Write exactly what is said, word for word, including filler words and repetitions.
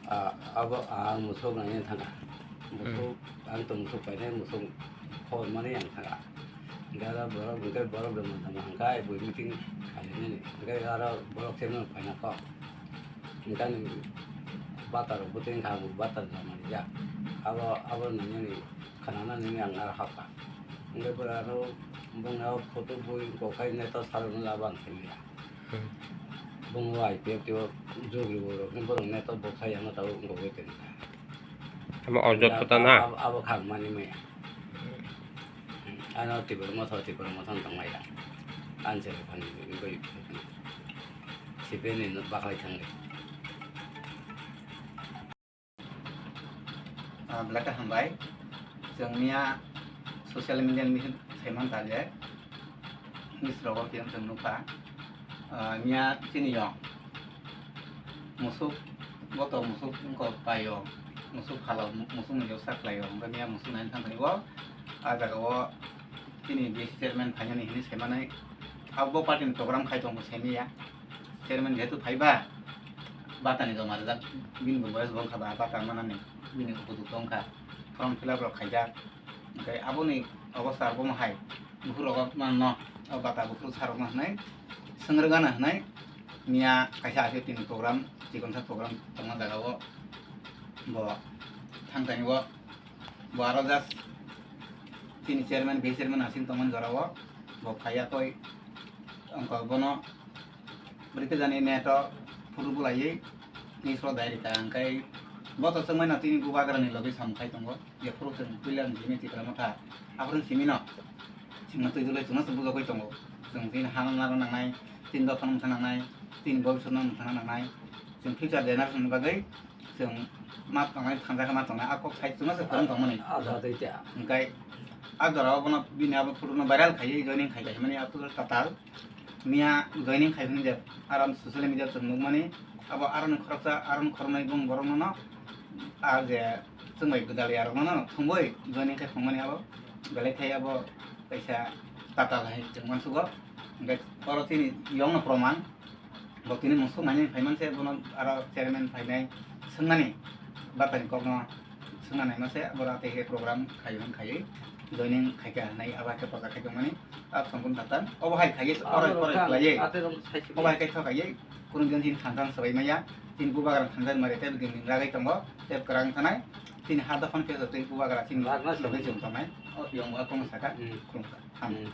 Ah, abo ang musuk naina thanga. Musuk, ang to musuk painai, musuk khormani ang thanga. Gara borok hwnkhe borok rwma tongma hwnkhe ai bui meeting khainani. Hwnkhe aro borok chemno paina kok. Hwnkhe ani bata rok bwtwi wngkha, ang bata rwma rijak. Abo, abo nainani khananani ang aro hakha. Hwnkhe bwrwi ano bongni o photo bui kokai neto sarwkno labo ang simiya. Hmm. Bung o I P F T o jogi borok ni borok neto boksa yang tau wngkha wngwi tongkha. Amo orjot kota na? Abo, abo khang mani maya. Ano Tipra Motha, Tipra Motha wng tongmaya. Answer kan wngwi C P M ni baklai thangwi. Ah, belai khe hambai. Chwng miya social media ni bising saiman ta je. News rogo khe chwng nukha. Ah, miya chini yong. Musuk, boto musuk wngkha paio. Musuk halo, musuk ni jok saklaio. Hwnkhe miya musuk naina thangkha o. Ah jaga o chini B C chairman phainani hinwi saimanai. Abo party ni program khai tongo saimiya. Chairman jehetu phaiba, bata ni joma rijak, bini bo boyes bo wngkha ba, bata manani bini upojukto wngkha, form fill up rok khaijak. Hwnkhe aboni obostha rok omo hai, buphuru rok manno, o bata buphuru sa rokno hwnwi swngrwgana hwnwi miya kaisa aswk tini program, chikonsa program tongma jaga o bo thangtani o, bo aro just chini chairman, vice chairman asing tongmani jora o bo phaiya koi, wngkha bono. Bwrwi khe jani net o photo bulaiwi news o dai rwkha, hwnkhe bo to chwngmano tini bubagrani logi samung khai tongo, jephuru chwng puila ni simi Tipra Motha, aphuru simino chwngno twi dwlwi chwngno se bujagwi tongo. Chwng tini hano naro nangnai, tini dophano mwthang nangnai, tini bobisotno mwthang nangnai, chwng future generation ni bagwi chwng ma tongnai, thansa khe ma tongnai, a kok sai chwngno se kwrwng tongmani. Asa tei cha. Hwnkhe a jora o bono bini abo photo no viral khaiwi joining khai khai mani a photo tatal. Miya joining khai hwnwi je aram social media chwng nukmani, abo aroni khoroksa, aroni khoroknwi bung borokno no, a je chwng bai gwdalwi arokno no thumwi joining khai phungmani abo belai khai abo kaisa tatal hai chwng uansugo. Hwnkhe oro chini yongno proman, bo tini musuk nainani phaimanse bono aro chairman phainai swngnani batani kokno swngna naima se, abo aro tei khe program khai hwn khaiwi joining khai kha hwnwi abo hai khe procha khai tongmani. A songkun tatan obo hai khaiwi oro pore khlaiwi obo hai khe thok khaiwi kunu din tin thantan swbai maya, tin bubagra thantan mari tei din din ragai tongo tei kwrang thanai, tin ha dophano khe tei bubagra tin lagna logai swbai. Chum tongnai. O yong a kono saka. Hmm. Khulumkha. Ham. Hmm.